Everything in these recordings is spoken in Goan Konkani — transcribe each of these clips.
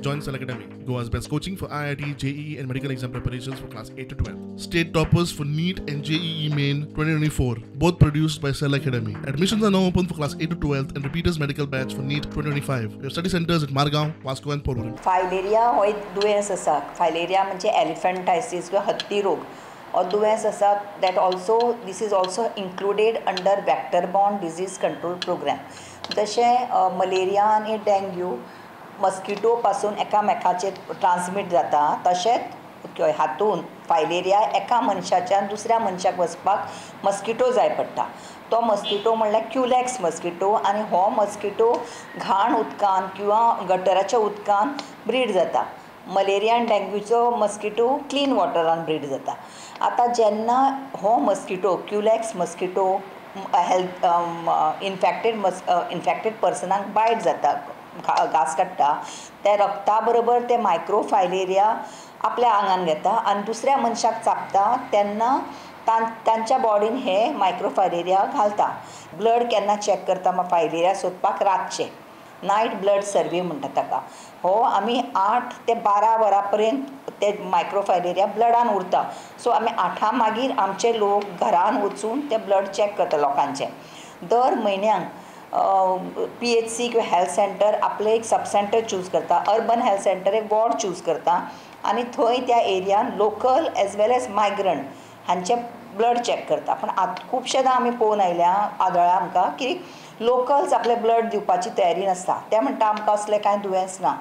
Join Cell Academy, Goa's best coaching for IIT, JEE and medical exam preparations for class 8 to 12. State toppers for NEET and JEE Main 2024, both produced by Cell Academy. Admissions are now open for class 8 to 12 and repeaters medical batch for NEET 2025. We have study centers at Margao, Vasco and Porvorim. Filaria हो एक दुयेंस आसा. फायलेरिया म्हणजे एलिफंटायसीस किंवा हत्ती रोग हो दुयेंस आसा. That also this is also included under vector borne disease control programme. जशें मलेरिया आनी डेंग्यू मस्किटो पासून एकामेकाचेर ट्रान्समीट जाता, तशेंच हातून फायलेरिया एका मनशाच्यान दुसऱ्या मनशाक वचपाक मस्किटो जाय पडटा. तो मस्किटो म्हणल्यार क्युलॅक्स मस्किटो आनी हो मस्किटो घाण उदकान किंवा गटराच्या उदकान ब्रीड जाता. मलेरिया आनी डेंग्यूचो मस्किटो क्लीन वॉटरान ब्रीड जाता. आतां जेन्ना हो mosquito Culex mosquito health infected infected पर्सनाक बायट जाता, घास काडटा, त्या रक्ता बरोबर ते मायक्रोफायलेरिया आपल्या आंगान घेता आनी दुसऱ्या मनशाक चाबता तेन्ना तांच्या बॉडीन हे मायक्रोफायलेरिया घालता. ब्लड केन्ना चॅक करता फायलेरिया सोदपाक रातचें नायट ब्लड सर्वे म्हणटा ताका. हो आमी 8 ते 12 वरां पर्यंत ते मायक्रोफायलेरिया ब्लडान उरता. सो आमी 8 मागीर आमचे लोक घरान वचून ते ब्लड चॅक करता लोकांचे. दर म्हयन्याक PHC किंवा हेल्थ सेंटर आपलें एक सब सेंटर चूज करता, अर्बन हेल्थ सेंटर एक वॉर्ड चूज करता आनी थंय त्या एरियान local as well as migrant हांचे ब्लड चॅक करता. पूण आतां खुबशेदां आमी पळोवन आयल्या आदळा आमकां की लोकल्स आपलें ब्लड दिवपाची तयारी नासता. ते म्हणटा आमकां असलें कांय दुयेंस ना.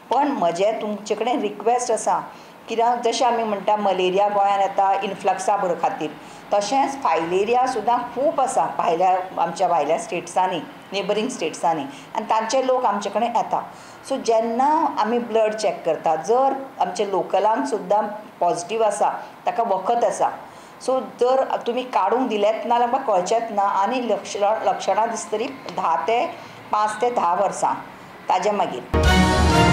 पण म्हजें तुमचे कडेन रिक्वेस्ट आसा, कित्याक जशें आमी म्हणटा मलेरिया गोंयांत येता इन्फ्लक्सा बरो खातीर, तशेंच फायलेरिया सुद्दां खूब आसा भायल्या आमच्या भायल्या स्टेट्सांनी, नेबरींग स्टेट्सांनी, आनी तांचे लोक आमचे कडेन येता. सो जेन्ना आमी ब्लड चॅक करता जर आमचे लोकलांक सुद्दां पॉजिटीव आसा ताका वखद आसा, सो जर तुमी काडूंक दिलेंच ना जाल्यार आमकां कळचेंच ना आनी लक्षणां दिसतलीं 5 ते 10 वर्सां ताजे मागीर.